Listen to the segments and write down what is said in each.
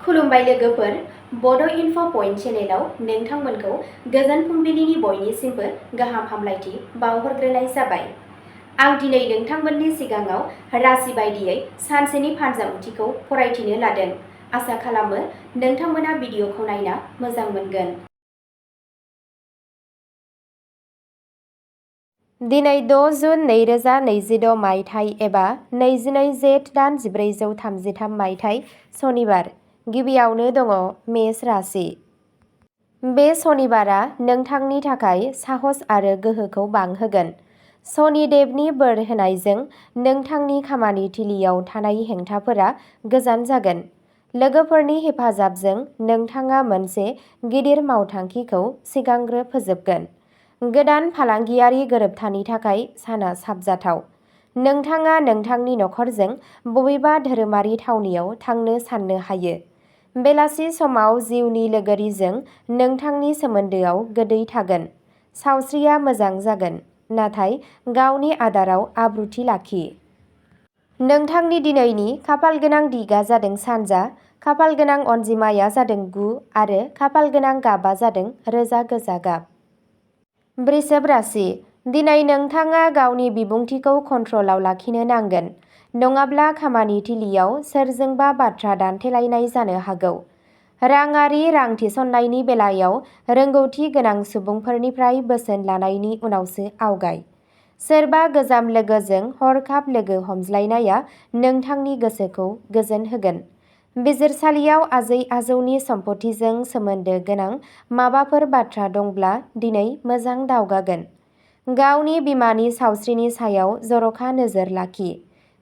खुलुमबाय लोगोफोर, बड' इनफ' पइन्ट चेनेलाव नोंथांमोनखौ गोजोन फुंबिलिनि बयनिसिमबो गाहाम हामलायथि बावहरग्रोनाय जाबाय। आं दिनै नोंथांमोननि सिगाङाव राशि बायदियै सानसेनि फानजामुथिखौ फरायथिनो लादों। आसा खालामो नोंथांमोना भिडिअखौ नायना मोजां मोनगोन। दिनै 6 जुन 2026 मायथाइ एबा 22 जेठ दान 1433 मायथाइ सनिबार। गिबियावनो दङ मेष राशि। बे सनिबारा नोंथांनि थाखाय साहस आरो गोहोखौ बांहोगोन। शनिदेबनि बोर होनायजों नोंथांनि खामानि थिलियाव थानाय हेंथाफोरा गोजान जागोन। लोगोफोरनि हेफाजाबजों नोंथाङा मोनसे गिदिर मावथांखिखौ सिगांग्रो फोजोबगोन। गोदान फालांगियारि गोरोबथानि थाखाय साना साबजाथाव। नोंथाङा नोंथांनि नखरजों बबेबा धोरोमारि थावनियाव थांनो साननो हायो। बेलासि समाव जिउनि लोगोरिजों नोंथांनि सोमोन्दोआव गोदै थागोन। सावस्रिया मोजां जागोन, नाथाय गावनि आदाराव आब्रुथि लाखि। नोंथांनि दिनैनि खाफाल गोनां दिगा जादों सानजा, खाफाल गोनां अनजिमाया जादों 9 आरो खाफाल गोनां गाबा जादों रोजा गोजा गाब। वृषभ राशि। दिनै नोंथाङा गावनि बिबुंथिखौ कन्ट्रलाव लाखिनो नांगोन, नङाब्ला खामानि थिलियाव सोरजोंबा बाथ्रा दान्थेलायनाय जानो हागौ। राङारि रां थिसननायनि बेलायाव रोंगौथि गोनां सुबुंफोरनिफ्राय बोसोन लानायनि उनावसो आवगाय। सोरबा गोजाम लोगोजों हरखाब लोगो हमज्लायनाया नोंथांनि गोसोखौ गोजोन होगोन। बिजिरसालियाव आजै-आजौनि सम्पथिजों सोमोन्दो गोनां माबाफोर बाथ्रा दंब्ला दिनै मोजां दावगागोन। गावनि बिमानि सावस्रिनि सायाव जर'खा नोजोर लाखि।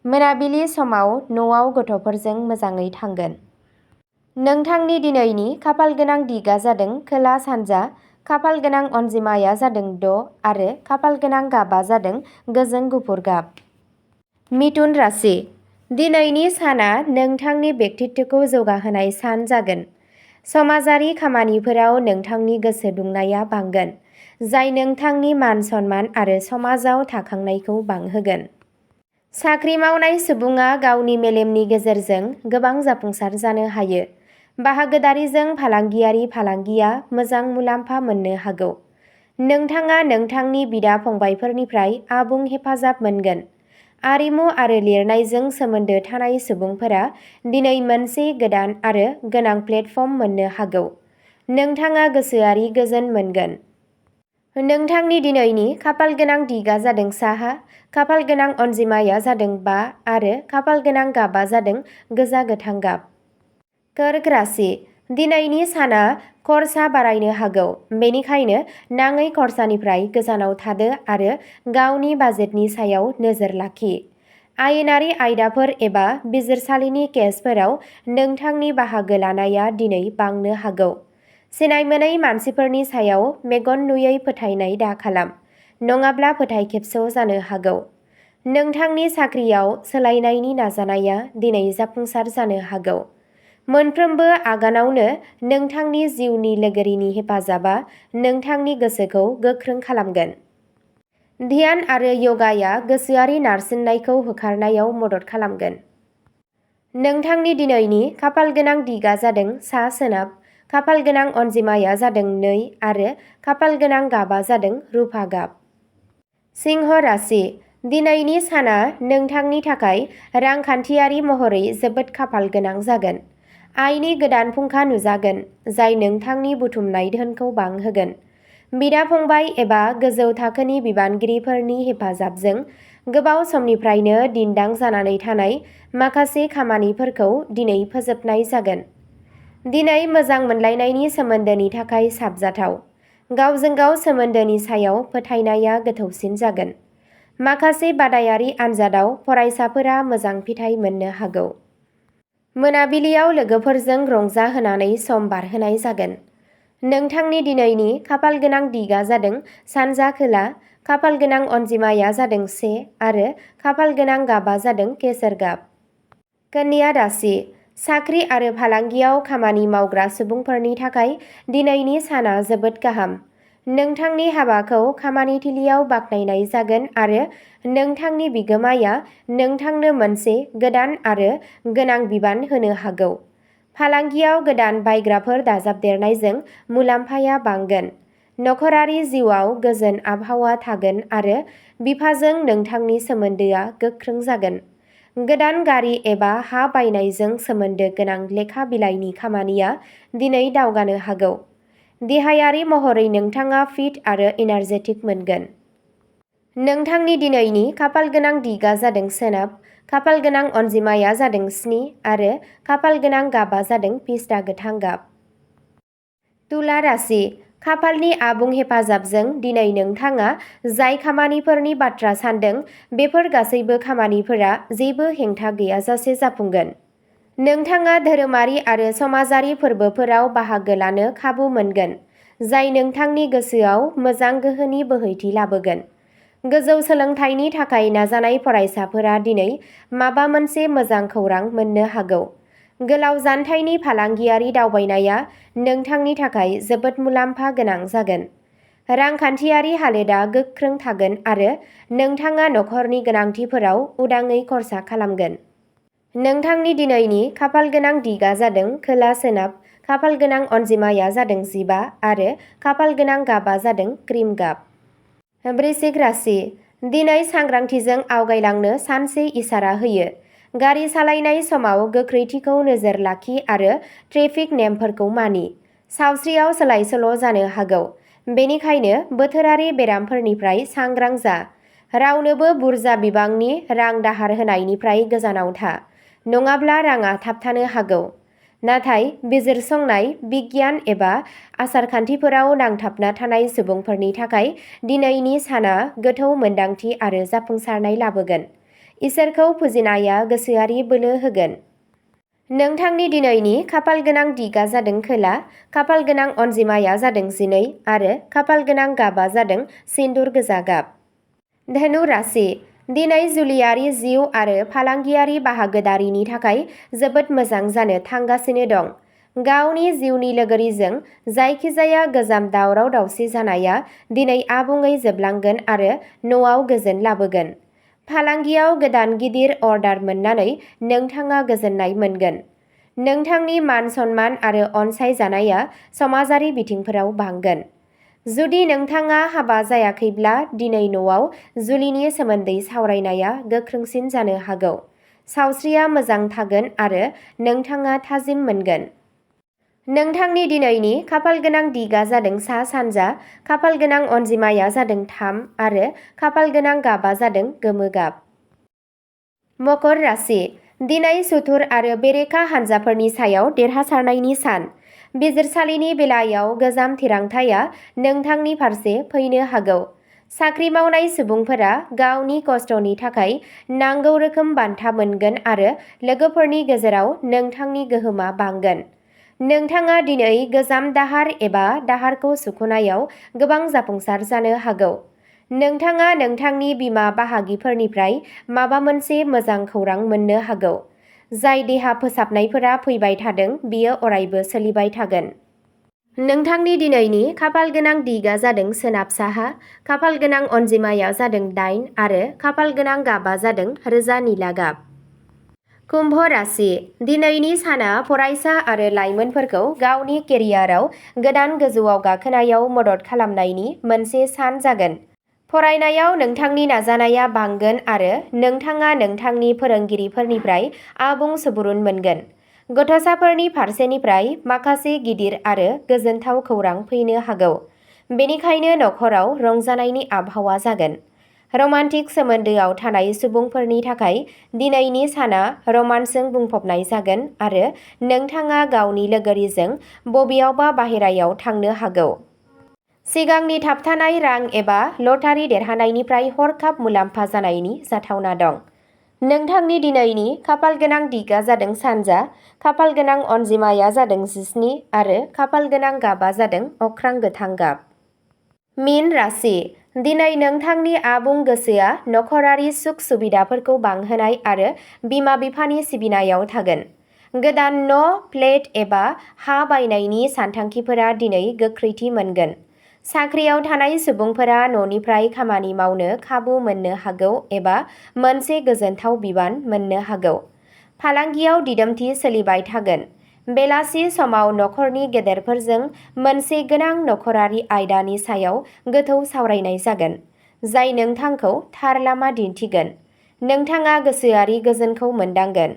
मोनाबिलि समाव न'आव गथ'फोरजों मोजाङै थांगोन। नोंथांनि दिनैनि खाफाल गोनां दिगा जादों खोला-सानजा, खाफाल गोनां अनजिमाया जादों 6 आरो खाफाल गोनां गाबा जादों गोजों गुफुर गाब। मिथुन राशि। दिनैनि साना नोंथांनि व्यक्तित्वखौ जौगाहोनाय सान जागोन। समाजारि खामानिफोराव नोंथांनि गोसो दुंनाया बांगोन, जाय नोंथांनि मान-सन्मान आरो समाजाव थाखांनायखौ बांहोगोन। साख्रि मावनाय सुबुङा गावनि मेलेमनि गेजेरजों गोबां जाफुंसार जानो हायो। बाहागोदारिजों फालांगियारि फालांगिया मोजां मुलाम्फा मोननो हागौ। नोंथाङा नोंथांनि बिदा-फंबायफोरनिफ्राय आबुं हेफाजाब मोनगोन। आरिमु आरो लिरनायजों सोमोन्दो थानाय सुबुंफोरा दिनै मोनसे गोदान आरो गोनां प्लेटफर्म मोननो हागौ। नोंथाङा गोसोआरि गोजोन मोनगोन। नोंथांनि दिनैनि खाफाल गोनां दिगा जादों साहा, खाफाल गोनां अनजिमाया जादों 5 आरो खाफाल गोनां गाबा जादों गोजा गोथां गाब। कर्क राशि। दिनैनि साना खरसा बारायनो हागौ, बेनिखायनो नाङै खरसानिफ्राय गोजानाव थादो आरो गावनि बाजेटनि सायाव नोजोर लाखि। आयेनारि आयदाफोर एबा बिजिरसालिनि केसफोराव नोंथांनि बाहागो लानाया दिनै बांनो हागौ। सिनायमोनै मानसिफोरनि सायाव मेगन नुयै फोथायनाय दाखालाम, नङाब्ला फोथायखेबस' जानो हागौ। नोंथांनि साख्रियाव सोलायनायनि नाजानाया दिनै जाफुंसार जानो हागौ। मोनफ्रोमबो आगानावनो नोंथांनि जिउनि लोगोरिनि हेफाजाबा नोंथांनि गोसोखौ गोख्रों खालामगोन। ध्यान आरो य'गाया गोसोआरि नारसिननायखौ होखारनायाव मदद खालामगोन। नोंथांनि दिनैनि खाफाल गोनां दिगा जादों सा-सोनाब, खाफाल गोनां अनजिमाया जादों 2 आरो खाफाल गोनां गाबा जादों रुफा गाब। सिंह राशि। दिनैनि साना नोंथांनि थाखाय रांखान्थियारि महरै जोबोद खाफाल गोनां जागोन। आयनि गोदान फुंखा नुजागोन, जाय नोंथांनि बुथुमनाय धोनखौ बांहोगोन। बिदा-फंबाय एबा गोजौ थाखोनि बिबानगिरिफोरनि हेफाजाबजों गोबाव समनिफ्रायनो दिन्दां जानानै थानाय माखासे खामानिफोरखौ दिनै फोजोबनाय जागोन। दिनै मोजां मोनलायनायनि सोमोन्दोनि थाखाय साबजाथाव। गावजों गाव सोमोन्दोनि सायाव फोथायनाया गोथौसिन जागोन। माखासे बादायारि आनजादाव फरायसाफोरा मोजां फिथाय मोननो हागौ। मोनाबिलियाव लोगोफोरजों रंजाहोनानै सम बारहोनाय जागोन। नोंथांनि दिनैनि खाफाल गोनां दिगा जादों सानजा खोला, खाफाल गोनां अनजिमाया जादों 1 आरो खाफाल गोनां गाबा जादों केसर गाब। कन्या राशि। साख्रि आरो फालांगियाव खामानि मावग्रा सुबुंफोरनि थाखाय दिनैनि साना जोबोद गाहाम। नोंथांनि हाबाखौ खामानि थिलियाव बाख्नायनाय जागोन आरो नोंथांनि बिगोमाया नोंथांनो मोनसे गोदान आरो गोनां बिबान होनो हागौ। फालांगियाव गोदान बायग्राफोर दाजाबदेरनायजों मुलाम्फाया बांगोन। नखरारि जिउआव गोजोन आबहावा थागोन आरो बिफाजों नोंथांनि सोमोन्दोआ गोख्रों जागोन। गोदान गारि एबा हा बायनायजों सोमोन्दो गोनां लेखा बिलाइनि खामानिया दिनै दावगानो हागौ। देहायारि महरै नोंथाङा फिट आरो एनार्जेटिक मोनगोन। नोंथांनि दिनैनि खाफालगोनां दिगा जादों सोनाब, खाफालगोनां अनजिमाया जादों 7 आरो खाफालगोनां गाबआ जादों पिस्ता गोथां गाब। तुला राशि, खाफालनि आबुं हेफाजाबजों दिनै नोंथाङा जाय खामानिफोरनि बाथ्रा सान्दों बेफोर गासैबो खामानिफोरा जेबो हेंथा गैयाजासे जाफुंगोन। नोंथाङा धोरोमारि आरो समाजारि फोरबोफोराव बाहागो लानो खाबु मोनगोन, जाय नोंथांनि गोसोआव मोजां गोहोनि बोहैथि लाबोगोन। गोजौ सोलोंथाइनि थाखाय नाजानाय फरायसाफोरा दिनै माबा मोनसे मोजां खौरां मोननो हागौ। गोलाव जानथायनि फालांगियारि दावबायनाया नोंथांनि थाखाय जोबोद मुलाम्फा गोनां जागोन। रांखान्थियारि हालोदआ गोख्रों थागोन आरो नोंथाङा नखरनि गोनांथिफोराव उदाङै खर्सा खालामगोन। नोंथांनि दिनैनि खाफालगोनां दिगा जादों खोला-सोनाब, खाफालगोनां अनजिमाया जादों 15 आरो खाफालगोनां गाबआ जादों क्रिम गाब। वृश्चिक राशि, दिनै सांग्रांथिजों आवगायलांनो सानसे इसारा होयो। गारि सालायनाय समाव गोख्रैथिखौ नोजोर लाखि आरो ट्रेफिक नेमफोरखौ मानि। सावस्रियाव सोलाय-सोल' जानो हागौ, बेनिखायनो बोथोरारि बेरामफोरनिफ्राय सांग्रां जा। रावनोबो बुरजा बिबांनि रां दाहार होनायनिफ्राय गोजानाव था, नङाब्ला रांआ थाबथानो हागौ। नाथाय बिजिरसंनाय, बिगियान एबा आसार-खान्थिफोराव नांथाबना थानाय सुबुंफोरनि थाखाय दिनैनि साना गोथौ मोनदांथि आरो जाफुंसारनाय लाबोगोन। इसोरखौ फुजिनाया गोसोआरि बोलो होगोन। नोंथांनि दिनैनि खाफालगोनां दिगा जादों खोला, खाफालगोनां अनजिमाया जादों 12 आरो खाफालगोनां गाबआ जादों सिन्दुर गोजा गाब। धनु राशि, दिनै जुलियारि जिउ आरो फालांगियारि बाहागोदारिनि थाखाय जोबोद मोजां जानो थांगासिनो दं। गावनि जिउनि लोगोरिजों जायखिजाया गोजाम दावराव-दावसि जानाया दिनै आबुङै जोबलांगोन आरो न'आव गोजोन लाबोगोन। फालांगियाव गोदान गिदिर अर्डार मोन्नानै नोंथाङा गोजोननाय मोनगोन। नोंथांनि मान-सन्मान आरो अनसायजानाया समाजारि बिथिंफोराव बांगोन। जुदि नोंथाङा हाबा जायाखैब्ला दिनै न'आव जुलिनि सोमोन्दै सावरायनाया गोख्रोंसिन जानो हागौ। सावस्रिया मोजां थागोन आरो नोंथाङा थाजिम मोनगोन। नोंथांनि दिनैनि खाफालगोनां दिगा जादों सा-सानजा, खाफालगोनां अनजिमाया जादों 3 आरो खाफालगोनां गाबआ जादों गोमो गाब। मकर राशि, दिनै सुथुर आरो बेरेखा हानजाफोरनि सायाव देरहासारनायनि सान। बिजिरसालिनि बेलायाव गोजाम थिरांथाया नोंथांनि फारसे फैनो हागौ। साख्रि मावनाय सुबुंफोरा गावनि खस्थ'नि थाखाय नांगौ रोखोम बान्था मोनगोन आरो लोगोफोरनि गेजेराव नोंथांनि गोहोमा बांगोन। नोंथाङा दिनै गोजाम दाहार एबा दाहारखौ सुख'नायाव गोबां जाफुंसार जानो हागौ। नोंथाङा नोंथांनि बिमा बाहागिफोरनिफ्राय माबा मोनसे मोजां खौरां मोननो हागौ। जाय देहा फोसाबनायफोरा फैबाय थादों बेयो अरायबो सोलिबाय थागोन। नोंथांनि दिनैनि खाफालगोनां दिगा जादों सोनाब-साहा, खाफालगोनां अनजिमाया जादों 8 आरो खाफालगोनां गाबआ जादों रोजा निला गाब। कुम्भ राशि, दिनैनि साना फरायसा आरो लाइमोनफोरखौ गावनि केरियाराव गोदान गोजौआव गाखोनायाव मदद खालामनायनि मोनसे सान जागोन। फरायनायाव नोंथांनि नाजानाया बांगोन आरो नोंथाङा नोंथांनि फोरोंगिरिफोरनिफ्राय आबुं सुबुरुन मोनगोन। गथ'साफोरनि फारसेनिफ्राय माखासे गिदिर आरो गोजोनथाव खौरां फैनो हागौ, बेनिखायनो नखराव रंजानायनि आबहावा जागोन। रमान्टिक सोमोन्दोआव थानाय सुबुंफोरनि थाखाय दिनैनि साना रमान्सजों बुंफबनाय जागोन आरो नोंथाङा गावनि लोगोरिजों बबेयावबा बाहेरायाव थांनो हागौ। सिगांनि थाबथानाय रां एबा लटारि देरहानायनिफ्राय हरखाब मुलाम्फा जानायनि जाथावना दं। नोंथांनि दिनैनि खाफालगोनां दिगा जादों सानजा, खाफालगोनां अनजिमाया जादों 17 आरो खाफालगोनां गाबआ जादों अख्रां गोथां गाब। मीन राशि, दिनै नोंथांनि आबुं गोसोआ नखरारि सुख-सुबिदाफोरखौ बांहोनाय आरो बिमा-बिफानि सिबिनायाव थागोन। गोदान न', फ्लेट एबा हा बायनायनि सानथांखिफोरा दिनै गोख्रैथि मोनगोन। साख्रियाव थानाय सुबुंफोरा न'निफ्राय खामानि मावनो खाबु मोननो हागौ एबा मोनसे गोजोनथाव बिबान मोननो हागौ। फालांगियाव दिदोमथि सोलिबाय थागोन, बेलासि समाव नखरनि गेदेरफोरजों मोनसे गोनां नखरारि आयदानि सायाव गोथौ सावरायनाय जागोन, जाय नोंथांखौ थार लामा दिन्थिगोन। नोंथाङा गोसोआरि गोजोनखौ मोनदांगोन।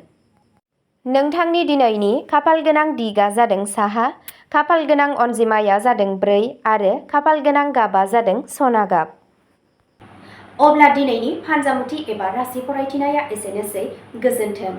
नोंथांनि दिनैनि खाफालगोनां दिगआ जादों साहा, खाफालगोनां अनजिमाया जादों 4 आरो खाफालगोनां गाबआ जादों सना गाब। अब्ला दिनैनि फानजामुथि एबा राशि फरायथिनाया एसेनोसै। गोजोन्थों।